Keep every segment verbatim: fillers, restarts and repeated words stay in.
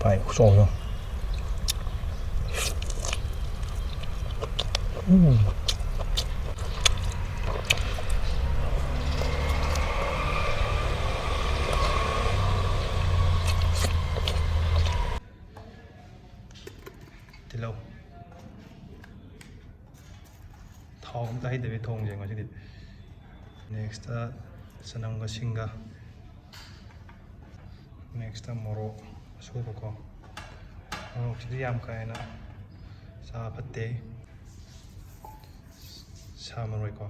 ꯄꯥꯏ ꯈꯨꯆꯥꯎꯗꯣ꯫ ꯎꯝ꯫ ꯇꯤꯜꯍꯧ꯫ ꯊꯥꯎ ꯑꯝꯇ ꯍꯩꯗꯕꯤ ꯊꯣꯡꯁꯦ ꯉꯁꯤꯗꯤ꯫ Next ꯆꯅꯝꯒ ꯁꯤꯡꯒ, next ꯃꯣꯔꯣꯛ ꯑꯁꯨꯕꯀꯣ꯫ ꯃꯣꯔꯣꯛꯁꯤꯗꯤ ꯌꯥꯝ ꯀꯥ ꯍꯦꯟꯅ ꯆꯥꯕ ꯐꯠꯇꯦ꯫ ꯁꯥ ꯃꯔꯣꯏꯀꯣ꯫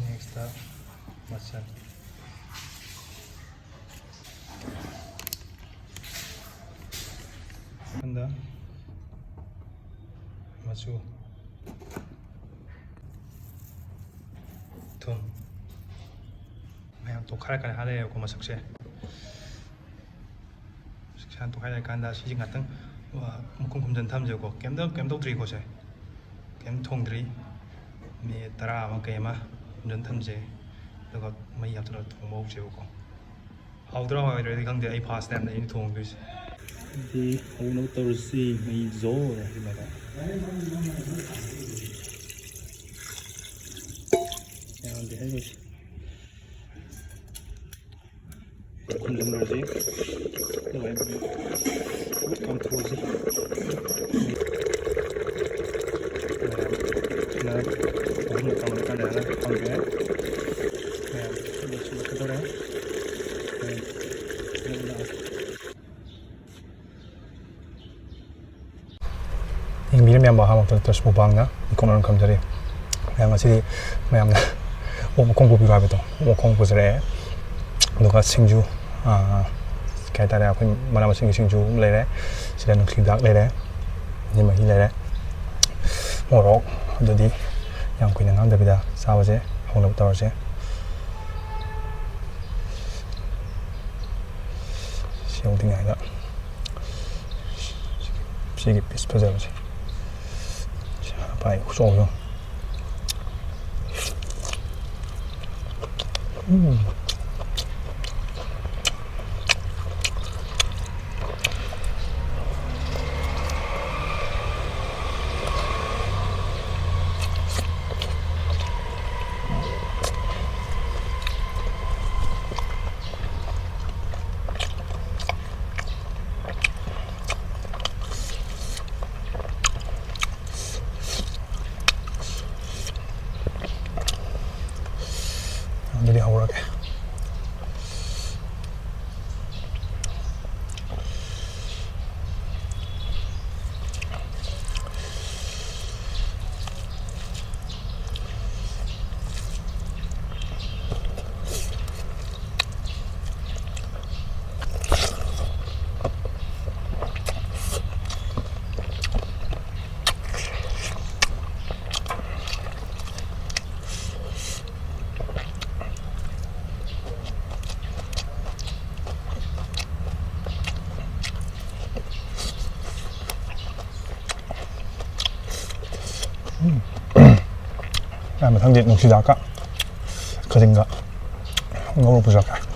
Next ꯃꯆꯜ꯫ ꯍꯟꯗ ꯃꯆꯨ꯫ ꯊꯨꯝ꯫ ꯃꯌꯥꯝ ꯇꯣꯈꯥꯏꯔ ꯀꯥꯟꯗ ꯍꯥꯏꯔꯛꯑꯦꯕꯀꯣ ꯃꯁꯛꯁꯦ꯫ ꯃꯁꯛꯁꯦ ꯍꯥꯟꯅ ꯇꯣꯈꯥꯏꯔ ꯀꯥꯟꯗ ꯁꯤꯁꯦ ꯉꯥꯛꯇꯪ, ꯑ, ꯃꯈꯨꯝ ꯈꯨꯝꯖꯤꯟ ꯊꯝꯁꯦꯕꯀꯣ꯫ ꯀꯩꯝꯇ, ꯀꯩꯝ ꯇꯧꯗ꯭ꯔꯤꯀꯣ ꯁꯦ꯫ ꯀꯩꯝ ꯊꯣꯡꯗ꯭ꯔꯤ꯫ ꯃꯤꯅꯤꯠ ꯇꯔꯥ ꯑꯃ ꯀꯩ ꯑꯃ ꯈꯨꯝꯖꯤꯟ ꯊꯝꯁꯦ꯫ ꯑꯗꯨꯒ ꯃꯩ ꯍꯥꯞꯆꯤꯜꯂꯒ ꯊꯣꯡꯕ ꯍꯧꯁꯦꯕꯀꯣ꯫ ꯍꯥꯎꯗ꯭ꯔꯥ ꯍꯥꯎꯔꯣꯏꯗ꯭ꯔꯗꯤ ꯈꯪꯗꯦ, ꯑꯩ first time ꯅꯦ ꯑꯩꯅ ꯊꯣꯡꯗꯣꯏꯁꯦ꯫ ꯑꯗꯨꯗꯤ ꯍꯧꯅꯕ ꯇꯧꯔꯁꯤ, ꯃꯩ ꯖꯣꯔ ꯍꯩꯖꯤꯜꯂꯒ꯫ ꯌꯥꯝꯗꯤ ꯍꯩꯔꯣꯏꯁꯤ꯫ ꯈꯨꯝꯖꯤꯟꯈ꯭ꯔꯁꯤ꯫ ꯑꯗꯨꯃꯥꯏꯅ ꯀꯥꯝꯊꯣꯛꯑꯁꯤ꯫ ꯃꯌꯥꯝ ꯁꯤꯅ ꯑꯍꯨꯝꯂꯛ ꯀꯥꯝꯂꯀꯥꯟꯗ ꯍꯥꯟꯅ ꯐꯪꯈ꯭ꯔꯦ꯫ ꯃꯌꯥꯝ ꯂꯣꯏꯁꯤꯜꯂꯛꯀꯗꯧꯔꯦ꯫ ꯃꯌꯥꯝ ꯁꯤꯅ ꯌꯦꯡꯕꯤꯔꯤꯕ ꯃꯌꯥꯝꯕꯨ ꯑꯍꯥꯟꯕ ꯃꯛꯇꯗ ꯇꯁ ꯃꯨꯛꯕꯥꯡꯅ ꯏꯀꯣꯛ ꯅꯣꯟꯅ ꯈꯝꯖꯔꯤ꯫ ꯃꯌꯥꯝ ꯉꯁꯤꯗꯤ ꯃꯌꯥꯝꯅ ꯑꯣꯛ ꯃꯈꯣꯡ ꯄꯨꯕꯤꯔꯣ ꯍꯥꯏꯕꯗꯣ, ꯑꯣꯛ ꯃꯈꯣꯡ ꯄꯨꯖꯔꯛꯑꯦ꯫ ꯑꯗꯨꯒ ꯁꯤꯡꯖꯨ, ꯑꯥ, ꯀꯩ ꯍꯥꯏꯇꯥꯔꯦ, ꯑꯩꯈꯣꯏ ꯃꯅꯥ ꯃꯁꯤꯡꯒꯤ ꯁꯤꯡꯖꯨ ꯑꯃ ꯂꯩꯔꯦ꯫ ꯁꯤꯗ ꯅꯨꯡꯁꯤꯍꯤꯗꯥꯛ ꯂꯩꯔꯦ꯫ ꯑꯗꯩ ꯃꯍꯤ ꯂꯩꯔꯦ꯫ ꯃꯣꯔꯣꯛ꯫ ꯑꯗꯨꯗꯤ ꯌꯥꯝ ꯀꯨꯏꯅ ꯉꯥꯡꯗꯕꯤꯗ ꯆꯥꯕꯁꯦ ꯍꯧꯅꯕ ꯇꯧꯔꯁꯦ꯫ ꯁꯤ ꯌꯧꯗ꯭ꯔꯤꯉꯩꯗ ꯁꯤꯒꯤ piece ꯐꯖꯕꯁꯦ꯫ ꯁꯤ ꯍꯥꯞꯄ ꯍꯥꯏ ꯈꯨꯆꯥꯎꯗꯣ꯫ ꯎꯝ꯫ ꯃꯊꯪꯗꯤ ꯅꯨꯡꯁꯤꯗꯥꯛꯀ ꯈꯖꯤꯡꯒ ꯉꯧꯔ ꯄꯨꯖꯔꯛꯀꯦ꯫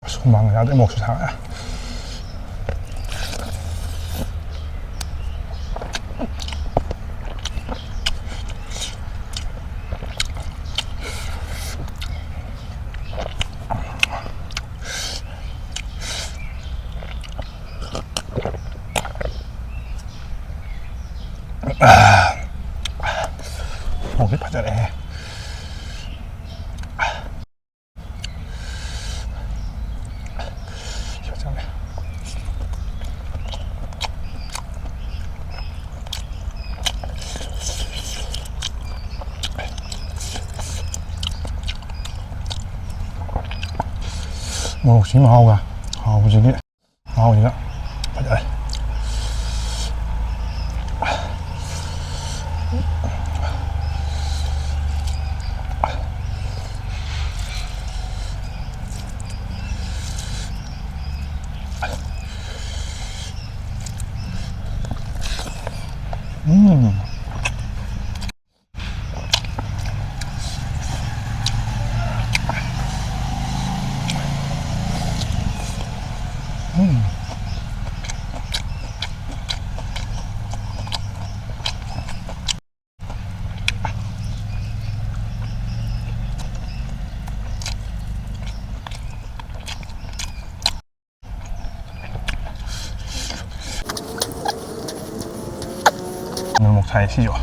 ꯑꯁ, ꯍꯨꯃꯥꯡ ꯌꯥꯗ꯭ꯔꯦ, ꯃꯣꯔꯣꯛꯁꯨ ꯁꯥꯔꯦ꯫ ꯃꯣꯔꯣꯛꯁꯦ ꯐꯖꯔꯦꯍꯦ꯫ ꯃꯣꯔꯣꯛꯁꯤ ꯃꯍꯥꯎꯒ ꯍꯥꯎꯕꯁꯤꯗꯤ꯫ ꯃꯍꯥꯎꯁꯤꯗ ꯎꯝ꯫ ꯎꯝ꯫ ꯅꯣꯡꯃꯣꯛ ꯁꯥꯏ ꯁꯤꯁꯨ꯫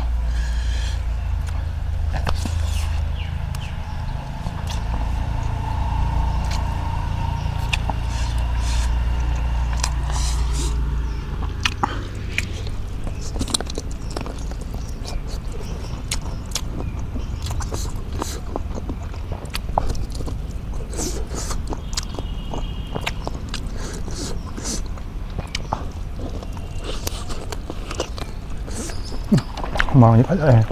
ꯍꯨꯃꯥꯡꯗꯤ ꯐꯖꯔꯦ꯫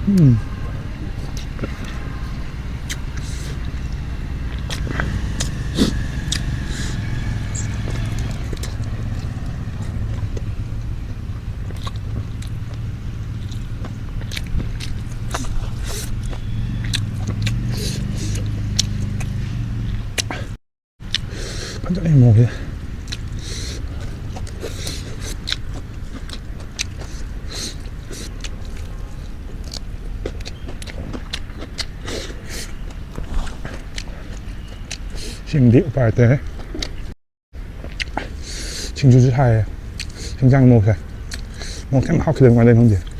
ꯎꯝ꯫ ꯐꯖꯅ ꯃꯨꯜꯂꯦ꯫ ꯁꯤꯃꯗꯤ ꯎꯄꯥꯏ ꯂꯩꯇꯦ꯫ ꯁꯤꯡꯖꯨꯁꯨ ꯁꯥꯏꯌꯦ꯫ ꯍꯤꯟꯖꯥꯡ ꯃꯣꯔꯣꯛꯁꯦ꯫ ꯃꯣꯔꯣꯛ ꯀꯩꯝ ꯍꯥꯞꯈꯤꯗꯕ ꯀꯃꯥꯏꯅ ꯇꯧꯔꯤꯅꯣ ꯈꯪꯗꯦ꯫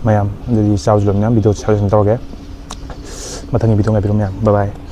ꯃꯌꯥꯝ ꯑꯗꯨꯗꯤ ꯆꯥꯕꯁꯨ ꯂꯣꯏꯃꯤꯟꯅ video suggestion ꯇꯧꯔꯒꯦ꯫ ꯃꯊꯪꯒꯤ video ꯉꯥꯏꯕꯤꯔꯣ ꯃꯌꯥꯝ꯫ Bye bye꯫